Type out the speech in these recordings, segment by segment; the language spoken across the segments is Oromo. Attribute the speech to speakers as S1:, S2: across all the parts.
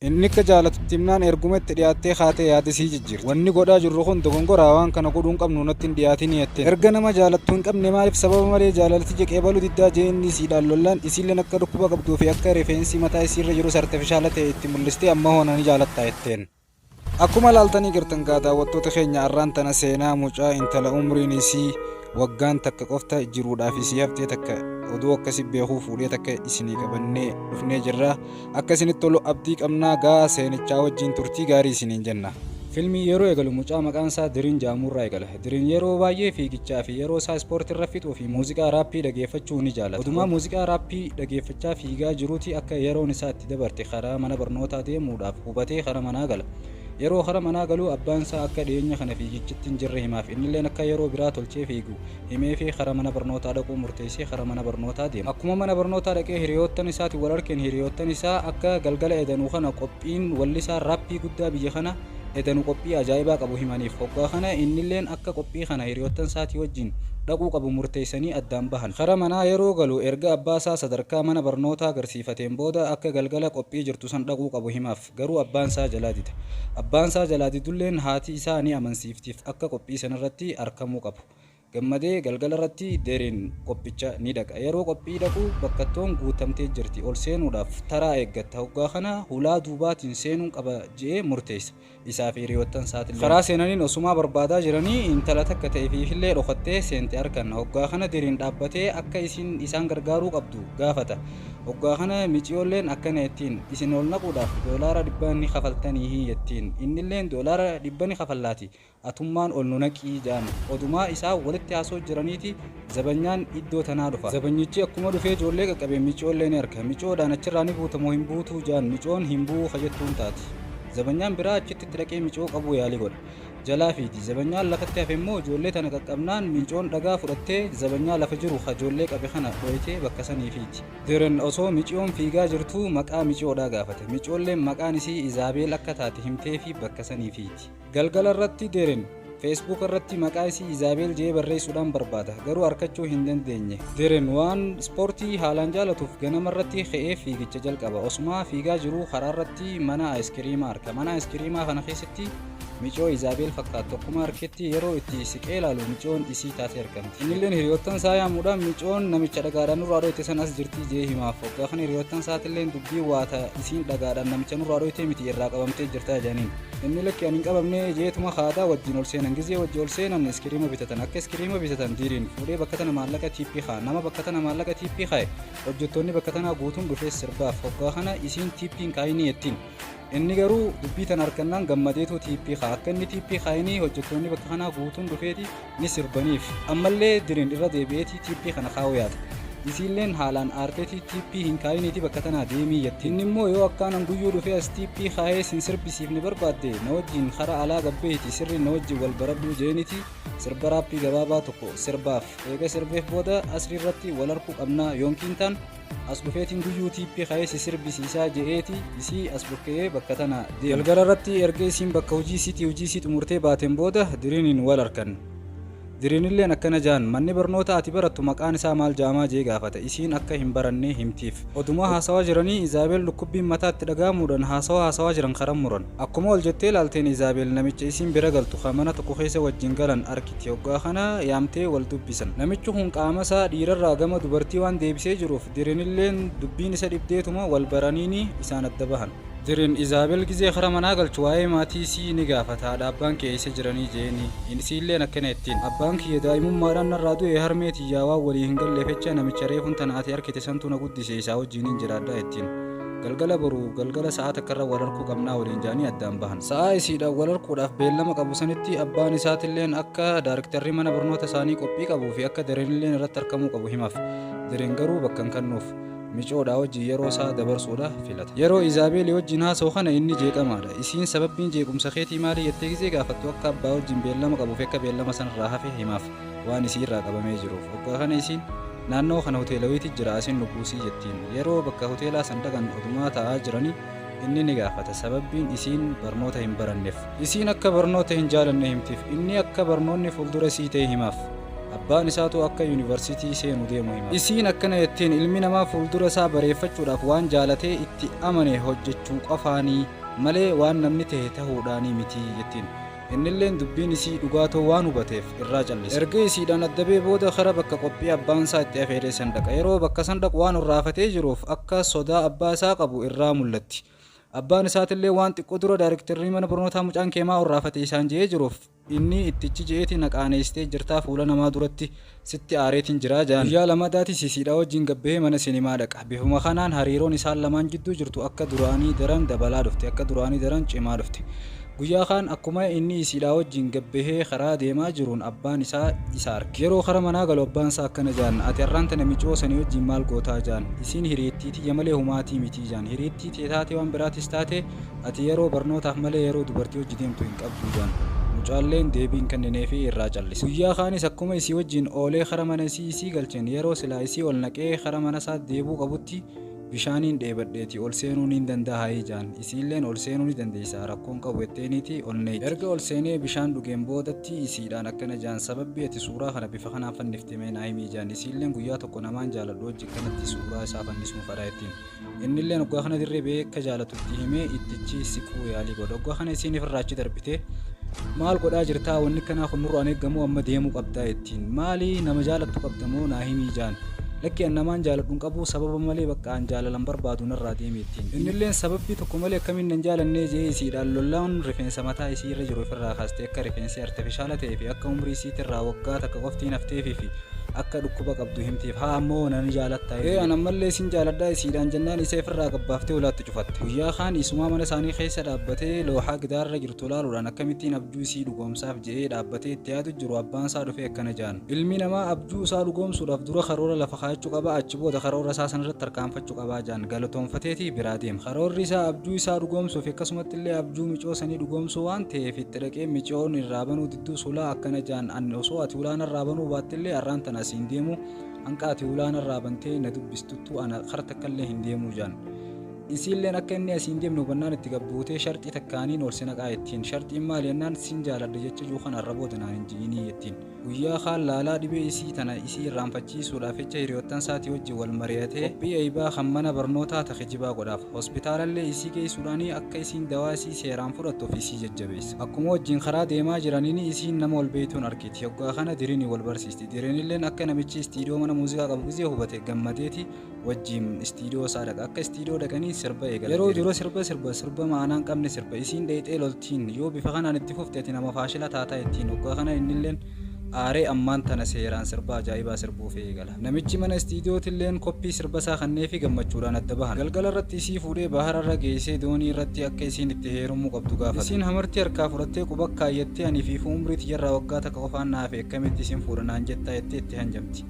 S1: Inni akka jaalatutti himnaan erguma itti dhiyaattee kaatee yaada isii jijjiirte. Wanni godhaa jirru kun dogongoraa, waan kana godhuu hin qabnu, natti hin dhiyaatinii jetteen. Erga nama jaalattu hin qabne maaliif sababa malee jaalalti jeqeebaluu diddaa jee inni isiidhaan lollaan, isiilleen akka dhukkuba qabduu fi akka rifeensi mataa isiirra jirus artifishaala ta'e itti mul'istee amma hoo na ni jaalattaa jetteen. Akkuma laaltanii gartan gaa daawwattoota keenya, arraan tana seenaa mucaa intala umriin isii waggaan takka qofta jiruudhaaf isii haftee takka oduu akkasi beekuu fuudhee takka isinii qabannee dhufnee jirra. Akka isinitti tolu abdii qabnaa, gaa seenichaa wajjiin turtii gaarii isiniin jenna. Filmii yeroo eegalu mucaa maqaan isaa Diriin ja'amurraa eegala. Diriin yeroo baay'ee fiigichaa fi yeroo isaa ispoortii irra fixuu fi muuziqaa raappii dhageeffachuu ni jaalata. Odumaa muuziqaa raappii dhageeffachaa fiigaa jiruuti akka yeroon isaa itti dabarte karaa mana barnootaa deemuudhaaf hubatee kara manaa gala. Yeroo kara manaa galu abbaan isaa akka dhiyeenya kana fiigichatti hin jirre himaaf. Innilleen akka yeroo biraa tolchee fiigu himeefii kara mana barnootaa dhaquu murteessee kara mana barnootaa deema. Akkuma mana barnootaa dhaqee hiriyoottan isaatiin wal arkeen, hiriyoottan isaa akka galgala edanu kana qophiin wallisaa raappii guddaa biyya kana edanu qophii ajaa'ibaa qabu himaniif. Hoggaa kana innilleen akka qophii kana hiriyoottan isaatii wajjin dhaquu qabu murteessanii addaan bahan. Kara manaa yeroo galu erga abbaa isaa sadarkaa mana barnootaa garsiifateen booda akka galgala qophii jirtu san dhaquu qabu himaaf. Garuu abbaan isaa jalaa dida. Abbaan isaa jalaa didulleen haati isaa ni amansiiftiif akka qophii sanarratti arkamuu qabu. Gammadee galgala irratti Deriin qophicha ni dhaqa. Yeroo qophii dhaqu bakkattoon guutamtee jirti. Ol seenuudhaaf taraa eeggatta. Hoggaa kana hulaa duubaatiin seenuun qaba je'ee murteessa. Isaa fi hiriyoottan isaatilleen. Karaa seenaniin osumaa barbaadaa jiranii intala takka ta ifiifillee dhokattee seente arkan. Hoggaa kana Deriin dhaabbatee akka isiin isaan gargaaruu qabdu gaafata. Hoggaa kana miciyoolleen akkana jettiin, Isin ol naquudhaaf doolaara 100 ni kafaltaniihi jettiin. Innilleen doolaara 100 ni kafallaati atummaan ol nu naqi ja'an. Odumaa isaan walitti haasoo jiraniiti zabanyaan iddoo tanaa dhufa. Zabanyichi akkuma dhufee ijoollee qaqqabeen miciyoollee ni arka. Miciyoodhaan achirraa ni buuta moo hin buutuu ja'an. Miciyoon hin bu'uu ka jettuun taati. Zabanyaan biraa achitti itti dhaqee miciyoo qabuu yaalii godha. Jalaa fiiydi. Zabanyaan lafatti hafe immoo ijoollee tana qaqqabnaan miciyoon dhagaa fudhattee zabanyaa lafa jiru ka ijoollee qabe kana dhoytee bakka sanii fiiydi. Deren osoo miciyoon fiigaa jirtuu maqaa miciyoodhaa gaafate. Miciyoolleen maqaan isii Izaabeel akka taate himteefii bakka sanii fiiydi. Galgala irratti Deren Facebook irratti maqaa isii Izaabeel je'ee barreessuudhaan barbaada. Garuu arkachuu hin dandeenye. Deren waan ispoortii haalaan jaalatuuf ganama irratti ka'ee fiigicha jalqaba. Osumaa fiigaa jiruu karaa irratti mana aayiskiriimaa arka. Mana aayiskiriimaa kana keessatti miciyoo Izaabeel fakkaattu akkuma arketti yeroo itti siqee ilaalu miciyoon isii taatee argamti. Innilleen hiriyoottan isaa yaamuudhaan miciyoon namicha dhagaadhaan nurraa dhoyte san as jirtii je'ee himaaf. Hoggaa kana hiriyoottan isaatilleen dubbii waata isiin dhagaadhaan namicha nurraa dhoytee miti, irraa qabamtee jirta jedhaniin. Inni lakki ani hin qabamne jeetuma kaadaa wajjin ol seenan. Gizee wajji ol seenan iskiriima bitatan. Akka iskiriima bitatan Diriin fuudhee bakka tana maallaqa tiippii kaa'a. Nama bakka tana maallaqa tiippii kaa'e hojjettoonni bakka tanaa guutuun dhufee sirbaaf. Hoggaa kana isiin tiippii hin kaa'inii jettiin. Inni garuu dubbii tana harkannaan gammadeetu tiippii kaa'a. Akka inni tiippii kaa'inii hojjettoonni bakka kanaa guutuun dhufeeti ni sirbaniif. Ammallee Diriin irra deebi'eeti tiippii kana kaa'uu yaada. Isiilleen haalaan aarteeti tiippii hin kaa'iniiti bakka tanaa deemii jettiin. Inni immoo yoo akkaan an guyyuu dhufee as tiippii kaa'ee sin sirbisiifne barbaadde na wajjiin kara alaa gabbeeti sirriin na wajjiin wal baradhuu je'eeniti sirba raappii gabaabaa tokko sirbaaf. Eega sirbeef booda asrii irratti wal arkuu qabnaa yoonkiin taan as dhufeetiin guyyuu tiippii kaa'ee si sirbisiisaa je'eeti isii as dhukke'ee bakka tana deema. Galgala irratti erga isiin bakka hojii isiitii hojii isii xumurtee baateen booda Diriiniin wal arkan. Diriinilleen akkana ja'an, manni barnoota ati barattu maqaan isaa maal ja'amaa je'ee gaafata. Isiin akka hin baranne himtiif. Oduma haasawaa jiranii Izaabeel dhukkubbiin mataa itti dhaga'amuudhaan haasawa haasawaa jiran karan muran. Akkuma ol jettee laalteen Izaabeel namicha isiin bira galtu ka mana tokko keessa wajjin galan arkiti. Hoggaa kana yaamtee wal dubbisan. Namichi kun qaama isaa dhiirarraa gama dubartii waan deebisee jiruuf Diriinilleen dubbiin isa dhibdeetuma wal baraniini isaan adda bahan. Diriin Izaabel gizee kara manaa galchu waa'ee maatii isii ni gaafata. Haadha abbaan kee eessa jiranii je'eeni. Isiilleen akkana jettiin. Abbaan kiyya daa'imummaadhaan narraa du'e, harmee tiyyaa waan walii hin galleef jecha namicha reefun tana ati arkite santu na guddise, isaa wajjiinin jiraadha jettiin. Galgala boru galgala sa'aa takkarra wal arkuu qabnaa waliin ja'anii addaan bahan. Sa'aa isiidhaan wal arkuudhaaf beellama qabu sanitti abbaan isaatilleen akka daariktarri mana barnoota isaanii qophii qabuu fi akka Dareenilleen irratti arkamuu qabu himaaf. Dareen garuu bakka hin kennuuf. Micoodhaa wajjin yeroo isaa dabarsuudha filata. Yeroo Izaabeelii wajjin haasa'u kana inni jeeqamaadha. Isiin sababbiin jeequmsa keetii maalii jettee gizee gaafattu akka abbaa wajjin beellama qabuu fi akka beellama sanarraa hafe himaaf waan isii irraa qabamee jiruuf. Hoggaa kana isiin naannoo kana hoteela wayiiti jira asin nu buusii jettiin. Yeroo bakka hoteelaa san dhaqan odumaa taa'aa jiranii inni ni gaafata sababbiin isiin barnoota hin baranneef. Isiin akka barnoota hin jaalanne himtiif. Inni akka barnoonni fuuldura isii ta'e himaaf. Abbaan isaatu akka yuunivarsiitii seenu deemu hima. Isiin akkana jetteen, ilmi namaa fuuldura isaa bareeffachuudhaaf waan jaalatee itti amane hojjechuu qofaanii malee waan namni tahe tahuudhaanii miti jettiin. Innilleen dubbiin isii dhugaa ta'uu waan hubateef irraa callise. Erga isiidhaan adda ba'ee booda kara bakka qophii abbaan isaa itti afeeree san dhaqa. Yeroo bakka san dhaqu waan hurraafatee jiruuf akka sodaa abbaa isaa qabu irraa mullatti. Abbaan isaatillee waan xiqqoo dura daarektarrii mana barnootaa mucaan kee maa hurraafate isaan je'ee jiruuf inni ittichi je'eeti na qaaneessitee jirtaa, fuula namaa duratti sitti aareetiin jiraa ja'an. Guyyaa lamadaatis isiidhaa wajjin gad bahee mana sinimaa dhaqa. Bifuma kanaan hariiroon isaan lamaan jidduu jirtu akka duraanii daran dabalaa dhufte, akka duraanii daran cimaa dhufte. Guyyaa kaan akkuma inni isiidhaa wajjin gad bahee karaa deemaa jiruun abbaan isaa isa arke. Yeroo kara manaa galu abbaan isaa akkana ja'an, ati arraan tana micoo sanii wajjin maal gootaa ja'an. Isiin hiriyittii tiyya malee humaatii miti ja'an. Hiriyittii tee taatee waan biraatis taate ati yeroo barnootaaf malee yeroo dubartii wajji deemtu hin qabdu ja'an. Mucaalleen deebii hin kennineefii irraa callise. Guyyaa kaanis akkuma isii wajjin oolee kara mana isii isii galcheen yeroo silaa isii ol naqee kara mana isaa deebuu qabutti bishaaniin dheebadheeti ol seenuu niin dandahaayii ja'an. Isiilleen ol seenuu ni dandeeysa rakkoon qabu jetteeniiti ol neeyxe. Erga ol seenee bishaan dhugeen boodatti isiidhaan akkana ja'an, sababbii ati suuraa kana bifa kanaan fannifte mee naa himii ja'an. Isiilleen guyyaa tokko namaan jaaladhu wajji akkanatti suuraa isaa fannisuun fadha jettiin. Innilleen hoggaa kana dirree ba'ee akka jaalatu itti himee ittichi siquu yaalii godha. Hoggaa kana isiin ifirraa achi darbitee, maal godhaa jirtaa, wanni akkanaa kun nurraan eeggamu, amma deemuu qabdaa jettiin. Maali, nama jaalattu qabda moo, naa himii jaan. Lakki, an namaan jaaladhu hin qabu, sababa malee bakka an jaalalan barbaadu, narraa deemi jettiin. Innilleen sababbii tokko malee akkamiin nan jaalannee je'ee isiidhaan lollaan rifeensa mataa isii irra jiru ifirraa kaastee akka rifeensi artifishaala ta'ee fi akka umrii isiitirraa waggaa takka qoftiin hafteefii fi akka dhukkuba qabdu himtiif. Haa ammoo na ni jaalattaa? Ee, an ammallee sin jaaladha isiidhaan jennaan isa ifirraa gabbaaftee ulaatti cufatte. Guyyaa kaan isumaa mana isaanii keessa dhaabbatee looxaa gidaarra jirtu laaluudhaan akkamittiin abjuu isii dhugoomsaaf je'ee dhaabbatee itti yaadu jiru abbaan isaa dhufee akkana ja'an. Ilmi namaa abjuu isaa dhugoomsuudhaaf dura karoora lafa kaayachuu qaba, achi booda karoora isaa sanarratti tarkaanfachuu qabaa ja'an. Galatoonfateeti biraa deema. Karoorri isaa abjuu isaa dhugoomsuufi akkasumatti illee abjuu micoo sanii dhugoomsuu waan ta'eef itti dhaqee micoon irraa banuu didduus hulaa akkana ja'an, an osoo ati hulaa narraa banuu baattellee arraan tana asiin deemu, hanqa ati hulaa narraa bantee na dubbistuttuu ana kar takkallee hin deemuu ja'an. Isiilleen akka inni asiin deemne hubannaan itti gad buutee sharxii takkaaniin ol si naqaa jettiin. Sharxiin maali jennaan, sin jaaladha jecha jiru kana arra booda naan hin ji'inii jettiin. Guyyaa kaan laalaa dhibee isii tana isii irraanfachiisuudhaaf jecha hiriyoottan isaatii wajjin wal mari'atee qophii eeybaa kan mana barnootaa ta kijibaa godhaaf. Hospitaalallee isii geessuudhaanii akka isiin dawaa isii seeraan fudhattuuf isii jajjabeessa. Akkuma wajjin karaa deemaa jiraniini isiin nama wal beeytuun arkiti. Hoggaa kana Dirini wal barsiisti. Dirinilleen akka namichi istiidiyoo mana muuziqaa qabu gizee hubate gammadeeti wajjin istiidiyoo isaa dhaqa. Akka istiidiyoo dhaqanii sirba eegala. Yeroo dura sirba sirba sirba ma'anaa hin qabne sirba. Isiin dheeyxee loltiin, yoo bifa kanaan itti fufte ati nama faashila taataa ittiin. Hoggaa kana innilleen aaree ammaan tana seeraan sirba ajaa'ibaa sirbuuf eegala. Namichi mana istiidiyootilleen koppii sirba isaa kanneefii gammachuudhaan adda bahan. Galgala irratti isii fuudhee bahara irra geeysee doonii irratti akka isiin itti heerumuu qabdu gaafata. Isiin hamartii harkaa fudhattee quba kaayyattee, ani fiifuu umrii tiyyarraa waggaa takka qofaan na hafe, akkamitti isin fuudha naan jettaa jettee itti hanjamti.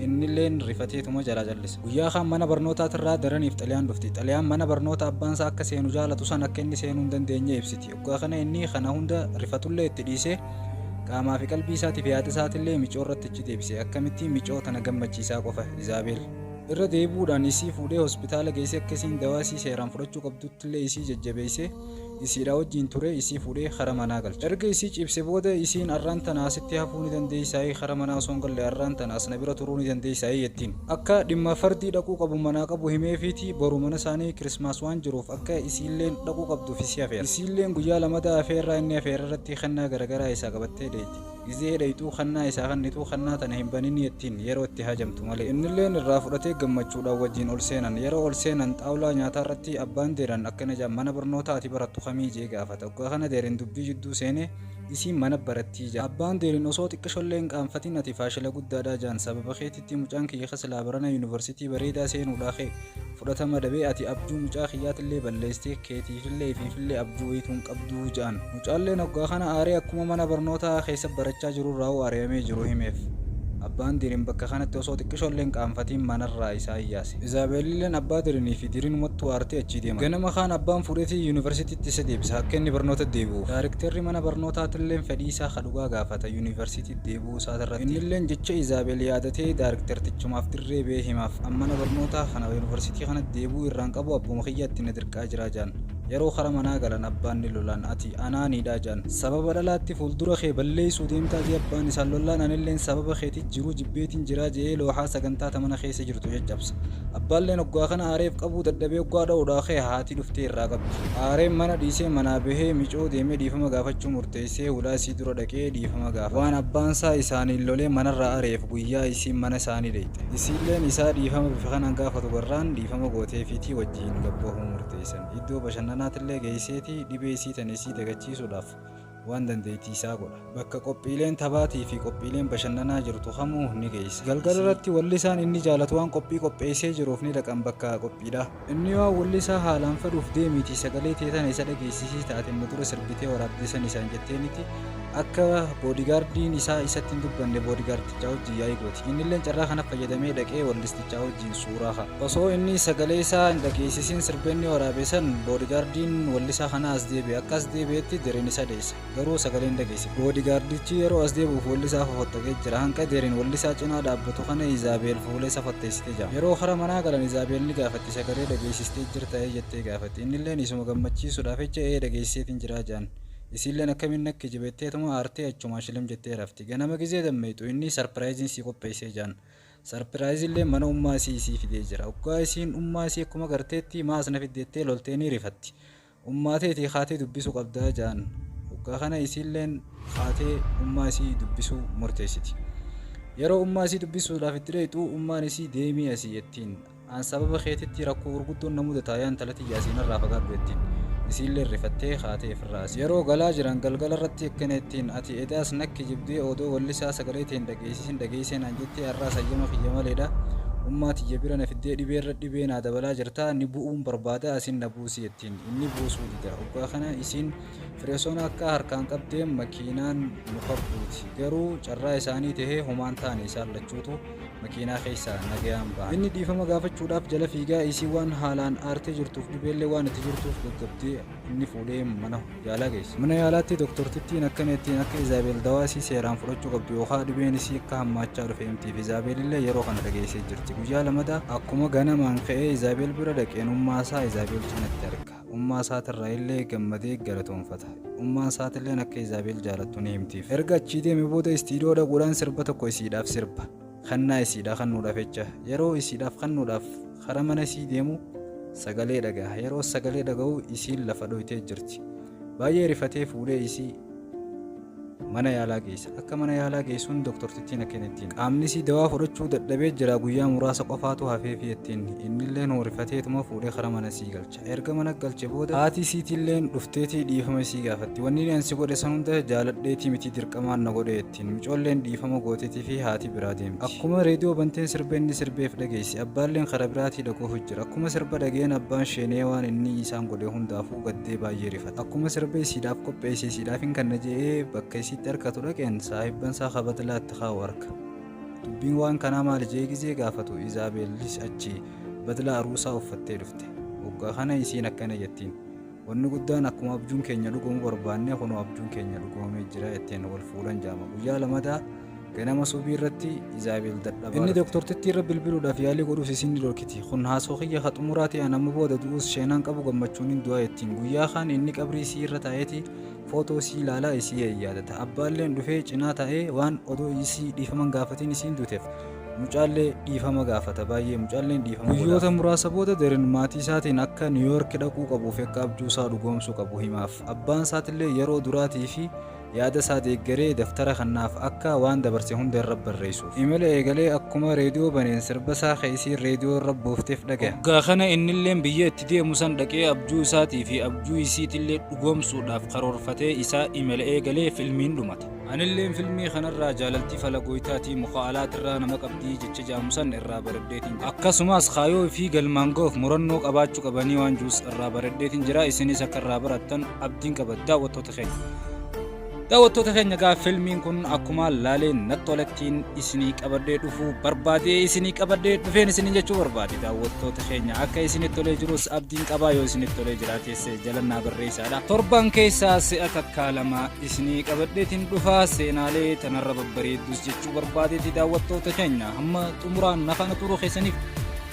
S1: Innilleen rifateetuma jalaa callisa. Guyyaa kaan mana barnootaatirraa Daraniif xalayaan dhufti. Xalayaan mana barnoota abbaan isaa akka seenu jaalatu san akka inni seenuu hin dandeenye ibsiti. Hoggaa kana inni kana hunda rifatullee itti dhiisee qaamaa fi qalbii isaatiif yaada isaatillee micoo irratti achi deebise. Akkamittiin micoo tana gammachiisaa qofa Izaabeel. Irra deebi'uudhaan isii fuudhee hospitaala geessee akka isiin dawaa isii seeraan fudhachuu qabduttillee isii jajjabeessee isiidha wajjiin turee isii fuudhee kara manaa galche. Erga isii ciibse booda isiin arraan tana asitti hafuu ni dandeeysaayii, kara manaa osoo hin galle arraan tana as na bira turuu ni dandeeysaayii jettiin. Akka dhimma fardii dhaquu qabu manaa qabu himeefiiti boru mana isaanii Christmas waan jiruuf akka isiilleen dhaquu qabduuf isii afeera. Isiilleen guyyaa lamadaa afeerraa inni afeere irratti kennaa garagaraa isaa qabattee dheeyxi. Gizee dheyxuu kannaa isaa kannituu kannaa tana hin baninii jettiin yeroo itti hajamtu malee. Innilleen irraa fudhatee gammachuudhaan wajjiin ol seenan. Yeroo ol seenan xaawlaa nyaataa irratti abbaan Deeran akkana jedhan, mana barnootaa ati barattu kamii je'ee gaafata. Hoggaa kana Deerin dubbii jidduu seenee isiin mana barattii jedha. Abbaan Deerin osoo xiqqishollee hin qaanfatin ati faashila guddaadhaa jedhan. Sababa keetitti mucaan kiyya ka silaa barana yuunivarsiitii bareedaa seenuudhaa ka'e fudhatama dhabee, ati abjuu mucaa kiyyaatillee balleessitee keetiifillee ifiifillee abjuu wayituu hin qabduu ja'an. Mucaalleen hoggaa kana aaree akkuma mana barnootaa keessa barachaa jirurraahuu ari'amee jiru himeef. Abbaan Dirin bakka kanatti osoo xiqqishollee hin qaanfatiin manarraa isaan yaase. Izaabeelilleen abbaa Dirinii fi Dirinumattuu aartee achii deeman. Ganama kaan abbaan fuudheeti yuunivarsiitiitti isa deebisa akka inni barnootatti deebi'uuf. Daarikterri mana barnootaatilleen fedhii isaa ka dhugaa gaafata yuunivarsiitiitti deebi'uu isaatirratti. Innilleen jecha Izaabeel yaadatee daariktertichumaaf dirree ba'ee himaaf. An mana barnootaa kana yuunivarsiitii kanatti deebi'uu irraan qabu abbuma kiyyaatti na dirqaa jira ja'an. Yeroo kara manaa galan abbaan ni lolaan ati anaaniidha jedhan. Sababa dhalaatti fuuldura kee balleessuu deemtaa jee abbaan isaan lollaan anilleen sababa keetit jiruu jibbeetiin jiraa je'ee looxaa sagantaa ta mana keessa jirtu caccabsa. Abbaalleen hoggaa kana aareef qabuu dadhabee hoggaa dha'uudhaa ka'e haati dhuftee irraa qabdi. Aareen mana dhiisee manaa bahee micoo deemee dhiifama gaafachuu murteessee hulaa isii dura dhaqee dhiifama gaafate. Waan abbaan isaa isaaniin lolee manarraa ari'eef guyyaa isiin mana isaanii dheyxe. Isiilleen isaa dhiifama bifa kanaan gaafatu garraan dhiifama gooteefiitii wajjiin gad bahuu murteessan. Iddoo bashannanaatillee geeyseeti dhibee isii tana isii dagachiisuudhaaf waan dandeeytii isaa godha. Bakka qophiileen taphaatii fi qophiileen bashannanaa jirtu kamuu ni geeysa. Galgala irratti wallisaan inni jaalatu waan qophii qopheeysee jiruuf ni dhaqan bakka qophiidhaa. Inni waan wallisaa haalaan fedhuuf deemiitii sagalee tee tana isa dhageessisii ta ati amma dura sirbitee waraabde san isaan jetteenitti akka boodigaardiin isaa isatti hin dubbanne boodigaardichaa wajjin yaa'ii gooti. Innilleen carraa kana fayyadamee dhaqee wallistichaa wajjin suuraa ka'a. Osoo inni sagalee isaa hin dhageessisin sirba inni waraabe san boodigaardiin wallisaa kanaa as deebi'e. Akka as deebi'etti Derin isa dheessa. Garuu sagalee hin dhageessifne. Boodigaardichi yeroo as deebi'uuf wallisaa fofoxxaqee jira. Hanqa Derin wallisaa cinaa dhaabbatu kana Izaabeel fuula isa fotteessite jira. Yeroo kara manaa galan Izaabeel ni gaafatti sagalee dhageessistee jirtaa'ee jettee gaafatti. Innilleen isuma gammachiisuudhaaf jecha ee dhageessiseetiin jiraa jedhan. Isiilleen akkamiin na kijiba jetteetuma aartee achumaan shilim jettee rafti. Ganama gizee dammeeyxu inni sarpiraayiziin sii qopheessee jedhan. Sarpiraayizillee mana ummaa isii isii fidee jira. Oggaa isiin ummaa isii akkuma garteetti maa as na fidde jettee loltee ni rifatti. Ummaa teetii kaatee dubbisuu qabdaa jedhan. Oggaa kana isiilleen kaatee ummaa isii dubbisuu murteessiti. Yeroo ummaa isii dubbisuudhaaf itti dheeyxu ummaan isii deemii asii jettiin. An sababa keetitti rakkoo gurguddoon na mudataa yaa intala tiyya asii narraa fagaadhu jettiin. Isiilleen rifattee kaatee ifirraa asii. Yeroo galaa jiran galgala irratti akkana jettiin ati edaas na kijibdee odoo wallisaa sagalee tee hin dhageessisin dhageessee naan jettee arraas hayyama kiyya maleedha ummaa tiyya bira na fiddee dhibeerra dhibee naa dabalaa jirtaa ni bu'uun barbaada asin na buusi jettiin. Inni buusuu dida. Oggaa kana isiin fireesoona akka harkaan qabdeen makiinaan muka buuti. Garuu carraa isaanii tahee homaan taane isaan lachuutu makiinaa keessaa nagayaan bahan. Inni dhiifama gaafachuudhaaf jala fiigaa isiin waan haalaan aartee jirtuuf dhibeellee waan itti jirtuuf gaggabdee inni fuudhee mana yaalaa geesse. Mana yaalaatti doktortittiin akkana ittiin akka Izaabeel dawaa isii seeraan fudhachuu qabdu yookaa dhibeen isii akka hammaachaa dhufe himtiif. Izaabeelillee yeroo kana dhageessee jirti. Guyyaa lamadaa akkuma ganamaan ka'ee Izaabeel bira dhaqeen ummaa isaa Izaabeel cinatti arga. Ummaa isaatirraa illee gammadee galatoomfata. Ummaan isaatilleen akka Izaabeel jaalattu ni himtiif. Erga achii deeme booda istiidiyoo dhaquudhaan sirba tokko isiidhaaf sirba. Kennaa isiidhaa kennuudhaaf jecha. Yeroo isiidhaaf kennuudhaaf kara mana isii deemu sagalee dhaga'a. Yeroo sagalee dhaga'u isiin lafa dhoytee jirti. Baay'ee rifatee fuudhee isii mana yaalaa geessa. Akka mana yaalaa geessuun doktortittiin akka inni ittiin qaamni isii dawaa fudhachuu dadhabee jira guyyaa muraasa qofaatu hafeefi jettiin. Innilleen rifateetuma fuudhee kara mana isii galcha. Erga mana galche booda haati isiitilleen dhufteetii dhiifama isii gaafatti. Wanni ani si godhe san hunda jaaladheetii miti dirqamaan na godhe jettiin. Micoolleen dhiifama gooteetii fi haati biraa deemti. Akkuma reediyoo banteen sirba inni sirbeef dhageessi. Abbaalleen kara biraatii dhagoofu jira. Akkuma sirba dhageen abbaan sheenee waan inni isaan godhe hundaafuu gaddee baay'ee rifata. Akkuma sirba isiidhaaf qopheesse isiidhaaf hin kanna je'ee bakka isiitti harkatu dhaqeen saahibban isaa ka badlaa itti kaa'u arka. Dubbiin waan kanaa maali je'ee gizee gaafatu Izaabeelis achi badlaa aruusaa uffattee dhufte. Hoggaa kana isiin akkana jettiin. Wanni guddaan akkuma abjuun keenya dhugoomu barbaanne kunoo abjuun keenya dhugoomee jira jetteen wal fuudhan jaama. Guyyaa lamadaa ganama subii irratti Izaabeel dadhabaa Inni dhufte. Doktortittii irra bilbiluudhaaf yaalii godhus isiin ni dhorkiti. Kun haasoo kiyya ka xumuraa ta'e an amma booda du'us sheenaan qabu gammachuunin du'a jettiin. Guyyaa kaan inni qabrii isii irra taa'eeti footoo isii ilaalaa isii yaadata. Abbaalleen dhufee cinaa taa'ee waan odoo isii dhiifama hin gaafatin isiin duuteef mucaallee dhiifama gaafata. Baay'ee mucaalleen dhiifama godhaaf. Guyyoota muraasa booda Derin maatii isaatiin akka Niiwuyoorki dhaquu qabuu fi akka abjuu isaa dhugoomsuu qabu himaaf. Abbaan isaatillee yeroo duraatii fi yaada isaa deeggaree daftara kannaaf akka waan dabarse hunda irra barreessuuf. Imala eegalee akkuma reediyoo baneen sirba isaa ka isiin reediyoo irra buufteef dhagaya. Hoggaa kana innilleen biyya itti deemu san dhaqee abjuu isaatii fi abjuu isiitillee dhugoomsuudhaaf karoorfatee isaa imala eegalee filmiin dhumata. Anilleen filmii kanarraa jaalalti fala gooytaatii muka alaatirraa nama qabdii jecha jaamu san irraa baradheetiin jira. Akkasumas kaayoo ifii galmaan ga'uuf murannoo qabaachuu qabanii waan juus irraa baradheetiin jira. Isinis akka irraa barattan abdiin qaba daawwattoota keenya. Daawwattoota keenya egaa filmiin kun akkuma laalee natti tolettiin isinii qabadhee dhufuu barbaade isinii qabadhee dhufeen isiniin jechuu barbaade daawwattoota keenya akka isinitti tolee jirus abdiin qabaa yoo isinitti tolee jiraates jalannaa barreessaadha. Torban keessaa si'a takkaa lama isinii qabadheetiin dhufaa seenaalee tanarra babbareeddus jechuu barbaadeeti daawwattoota keenya hamma xumuraan nafaana turuu keessaniif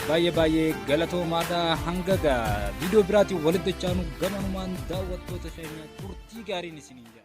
S1: Baay'ee baay'ee galatoomaadha. Hanga gaa viidiyoo biraatiin walitti dachaanu gamanumaan daawwattoota keenya turtii gaariin isiniin jedha.